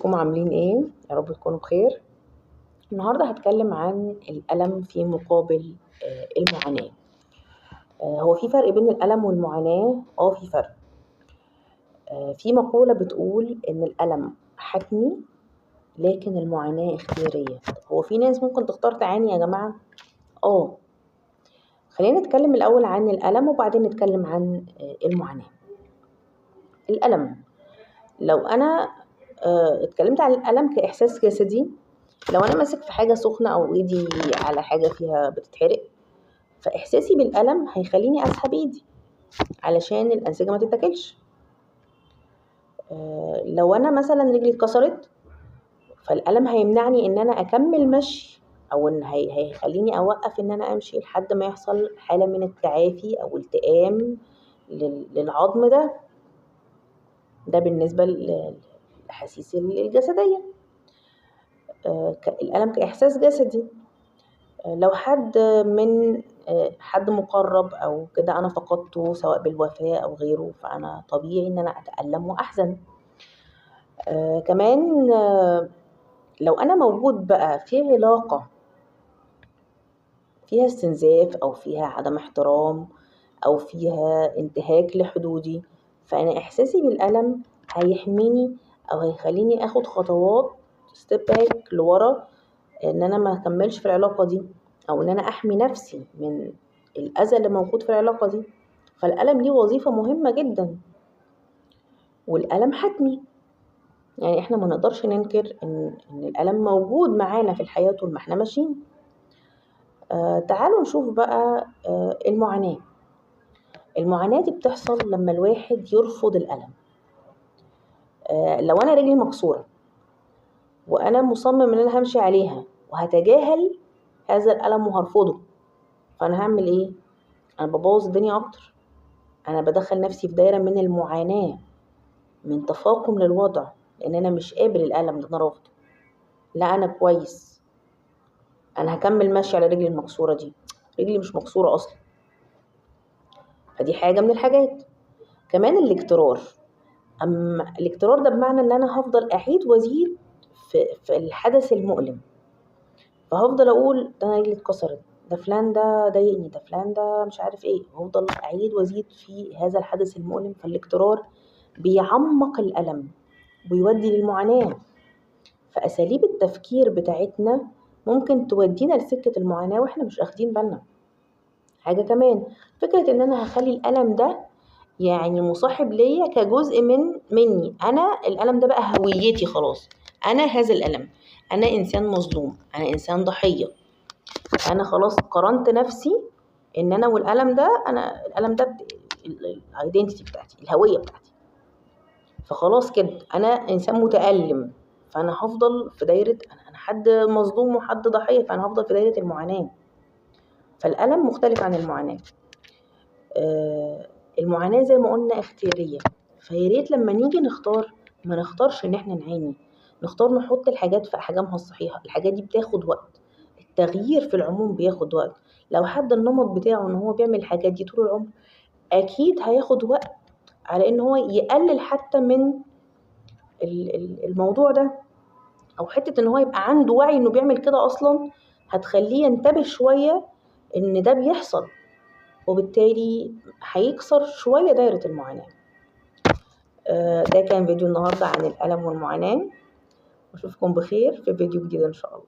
ازيكم عاملين ايه؟ يا رب تكونوا بخير. النهارده هتكلم عن الألم في مقابل المعاناة. هو في فرق بين الألم والمعاناة؟ في فرق. في مقولة بتقول ان الألم حتمي لكن المعاناة اختيارية. هو في ناس ممكن تختار تعاني يا جماعة؟ خلينا نتكلم الأول عن الألم وبعدين نتكلم عن المعاناة. الألم لو أنا اتكلمت عن الألم كإحساس جسدي، لو أنا ماسك في حاجة سخنة أو إيدي على حاجة فيها بتتحرق، فإحساسي بالألم هيخليني أسحب إيدي علشان الأنسجة ما تتاكلش. لو أنا مثلا رجلي اتكسرت، فالألم هيمنعني إن أنا أكمل مشي، أو إن هيخليني أوقف إن أنا أمشي لحد ما يحصل حالة من التعافي أو التئام للعظم ده. ده بالنسبة للأحاسيس الجسدية. الألم كإحساس جسدي. لو حد من حد مقرب أو كده أنا فقدته سواء بالوفاة أو غيره، فأنا طبيعي إن أنا أتألم وأحزن. كمان لو أنا موجود بقى في علاقة فيها استنزاف أو فيها عدم احترام أو فيها انتهاك لحدودي، فأنا إحساسي بالألم هيحميني أو هيخليني أخد خطوات step back لورا، إن أنا ما أكملش في العلاقة دي، أو إن أنا أحمي نفسي من الأذى اللي موجود في العلاقة دي. فالألم ليه وظيفة مهمة جدا، والألم حتمي. يعني إحنا ما نقدرش ننكر إن الألم موجود معانا في الحياة طول ما إحنا ماشيين. تعالوا نشوف بقى المعاناة. المعاناة دي بتحصل لما الواحد يرفض الألم. لو أنا رجلي مكسورة وأنا مصمم إن أنا همشي عليها وهتجاهل هذا الألم وهرفضه، فأنا هعمل إيه؟ أنا ببوظ الدنيا أكتر. أنا بدخل نفسي في دايرة من المعاناة، من تفاقم للوضع، لأن أنا مش قابل الألم ده، أنا رافضه. لا أنا كويس، أنا هكمل ماشي على رجلي المكسورة دي، رجلي مش مكسورة أصلا. فدي حاجة من الحاجات. كمان الاجترار. أما الاجترار ده بمعنى إن أنا هفضل أعيد وأزيد في الحدث المؤلم، فهفضل أقول ده أنا رجلي اتكسرت، ده فلان ده ضايقني، ده فلان ده مش عارف إيه، هفضل أعيد وأزيد في هذا الحدث المؤلم. فالاجترار بيعمق الألم ويودي للمعاناة. فأساليب التفكير بتاعتنا ممكن تودينا لسكة المعاناة وإحنا مش أخدين بالنا. حاجة كمان، فكرة إن أنا هخلي الألم ده يعني مصاحب ليا كجزء مني، أنا الألم ده بقى هويتي خلاص، أنا هذا الألم، أنا إنسان مظلوم، أنا إنسان ضحية، أنا خلاص قارنت نفسي إن أنا والألم ده، أنا الألم ده الايدنتيتي بتاعتي، الهوية بتاعتي، فخلاص كده أنا إنسان متألم، فأنا هفضل في دايرة أنا حد مظلوم وحد ضحية، فأنا هفضل في دايرة المعاناة. فالألم مختلف عن المعاناة. المعاناة زي ما قلنا اختيارية، فياريت لما نيجي نختار ما نختارش إن احنا نعاني، نختار نحط الحاجات في أحجامها الصحيحة. الحاجات دي بتاخد وقت، التغيير في العموم بياخد وقت. لو حد النمط بتاعه إن هو بيعمل الحاجات دي طول العمر، أكيد هياخد وقت على إن هو يقلل حتى من الموضوع ده، أو حتة إن هو يبقى عنده وعي إنه بيعمل كده أصلاً، هتخليه ينتبه شوية إن ده بيحصل، وبالتالي هيكسر شوية دايرة المعاناة. ده كان فيديو النهاردة عن الألم والمعاناة. أشوفكم بخير في فيديو جديد إن شاء الله.